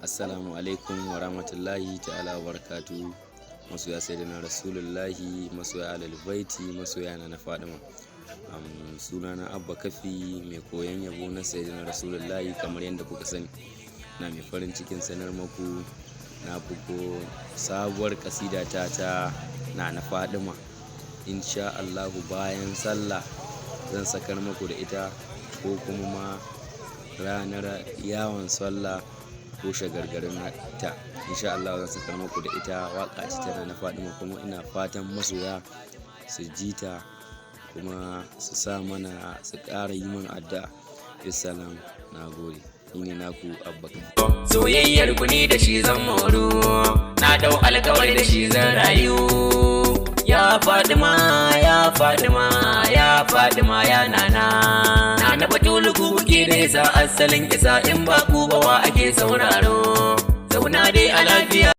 Assalamu alaikum wa rahmatullahi ta'ala wa barakatu. Masoya Sayyidina Rasulullahi, masoya Ahlul Baiti, masoya na Fadima. Sunana Abba Kafi, mai koyon yabo na Sayyidina Rasulullahi. Kamar yadda kuka sani, na mai farin cikin sanar maku na bugo sabuwar kasida ta ta na Fadima. Insha Allahu bayan sallah zan sakar maku da ita, ko kuma ma ranar yawon sallah ko shagargarin ta, insha Allah zan sakar muku da ita. Waka ce tana na Fadima, kuma ina fatan masoya su ji ta kuma su sa mana, su ƙara yi mana addu'a. Bisalam, na gode. Ni ne naku Abba. Soyayyar ku ni da shi zan moru, na dau alkawari da shi zan rayu. Ya Fadima, ya Fadima, ya Fadima, ya Nana. Nana Batulu, ku kuke da isa, asalin isa, in ba ku ba wa ake sauraro? Zauna dai a lafiya.